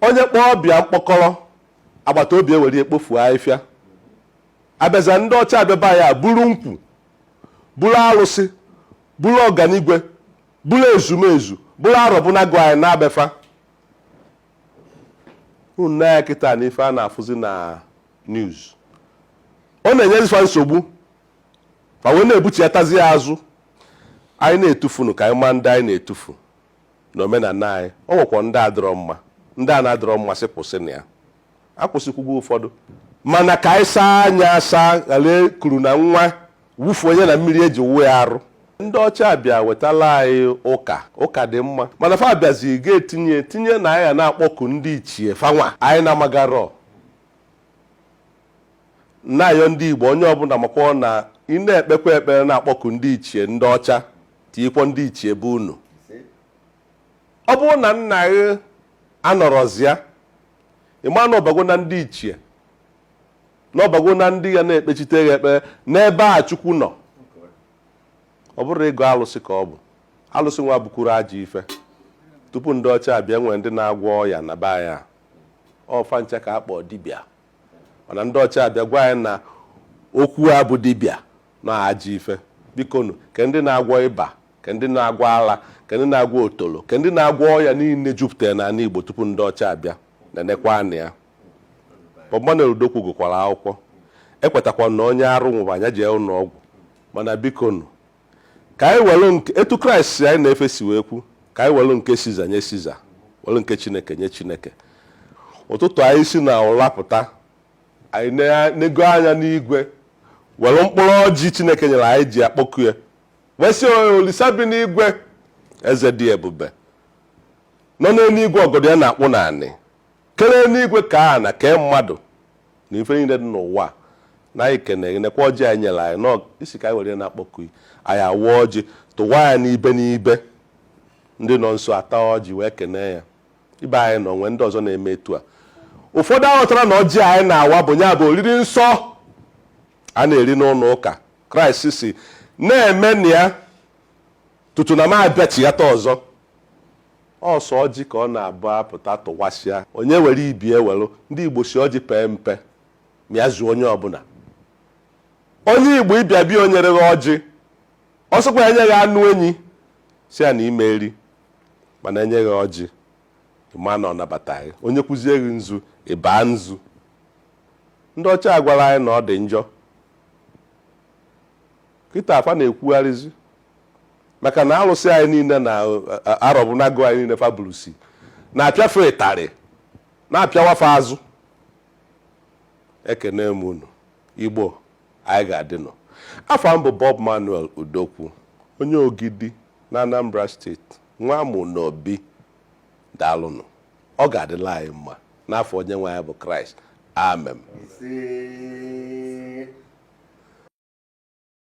Onye kpọọ ọbịa mkpọkọrọ, agbata obi ewere ekpofu ahịfịa. Abịaza ndị ọcha abịaba ya buru nkwụ, buru alụsị, buru ọganigwe, buru ezumezu, buru arọbụnagụ anyị na-abefa unu ya kịta na ife a na-afụzi na news. Ọ na-enyezifa nsogbu, fa wee na-ebuchiatazi ya azụ. Anyị na-etufunu ka anyị maa ndị anyị na-etufu na omenala anyị. O nwekwa ndị adịrọ mma, ndị a na-adịrọ mma sị kwụsị na ya, akwụsịkwugo ụfọdụ. Mana ka anyị saa anya asa, ghara ekuru na nwa wufuo onye na mmiri eji wụ ya arụ. Ndị ọcha bịa wetala anyị ụka. Ụka dị mma, mana fa bịazi ga-etinye tinye na anyị na-akpọku ndị ichie fanwa anyị na-amagarọ. Na-ayọ ndị Igbo, onye ọbụla makwa na ị na-ekpekwa ekpere na-akpọku ndị ichie ndị ọcha, tinyekwa ndị ichie bụ unu. Ọ bụrụ na nna gị anọrọzi ya, ịma na ọbago na ndị ichie, na ọbago na ndị ya na-ekpechite ya ekpere n'ebe a Chukwu nọ. Ọ bụrụ ịgụ alụsị ka ọ bụ alụsị nwa bukwuru ajọ ife tupu ndị ọcha abịa, nwere ndị na-agwọ ọya na be anyị a ọfa ncha ka a kpọọ dibịa. Mana ndị ọcha abịa gwa anyị na okwu a bụ dibịa na ajọ ife. Bikonu, ke ndị na-agwọ ịba, ke ndị na-agwọ ala, ke ndị na-agwọ otolo, ke ndị na-agwọ ọya niile jupụtara n'ala Igbo tupu ndị ọcha abịa, nenekwa anị ya. Bob Manuel Udokwu gụkwara akwụkwọ, ekwetakwa na onye arụ nwụrụ anya jee ụlọ ọgwụ. Mana bikonu, ka anyị welu nke etu Kraịst si anyị na-efe si wee kwu, ka anyị welu nke Siza nye Siza, welu nke Chineke nye Chineke. Ụtụtụ anyị si na ụla pụta, anyị na-nego anya n'igwe, were mkpụrụ ọjị Chineke nyere anyị ji akpọku ya, wee sị, Olisa bi n'igwe, eze dị ebube nọ n'eluigwe, ọgọdọ ya na-akpụ naanị kere n'igwe ka a na kee mmadụ na ife niile dị n'ụwa, na anyị kene gị, nekwa ọjị anyị nyere anyị nọ isi ka anyị were na-akpọku anyị. Awa ọjị, tụwa ya n'ibe n'ibe, ndị nọ nso ata ọjị wee kene ya. Ibe anyị nọ nwee ndị ọzọ na-eme etu a. Ụfọdụ aghọtara na ọjị anyị na-awa bụ ya bụ oriri nsọ a na-eri n'ụlọ ụka. Kraịst si na-eme na ya tutu na m abịachighata ọzọ. Ọsọ ọjị ka ọ na-abụ apụta tụwasịa, onye were ibi ewelu. Ndị Igbo si ọjị pee mpe ma ya zuo onye ọbụla. Onye Igbo ịbịa bịa o nyere gị ọjị, ọ sịkwa enye gị anụ enyi, si ya na ime eri, mana enye gị ọjị, ma na ọ nabataghị. Onye kwụzie gị nzu, ịbaa nzu. Ndị ọcha gwara anyị na ọ dị njọ. Kịta afa na-ekwugharịzi maka na alụsị anyị niile na arọbụnagụ anyị niile fa burusi na-apịafe ịtarị, na-apịawafe azụ. Ekene m unu, Igbo anyị ga-adịnụ. Afọ m bụ Bob Manuel Udokwu, onye Ogidi na Anambra Steeti, nwa mụ n'obi. Daalụnụ, ọ ga-adịla anyị mma n'afọ onye nwe anyị bụ Kraịst. Amen.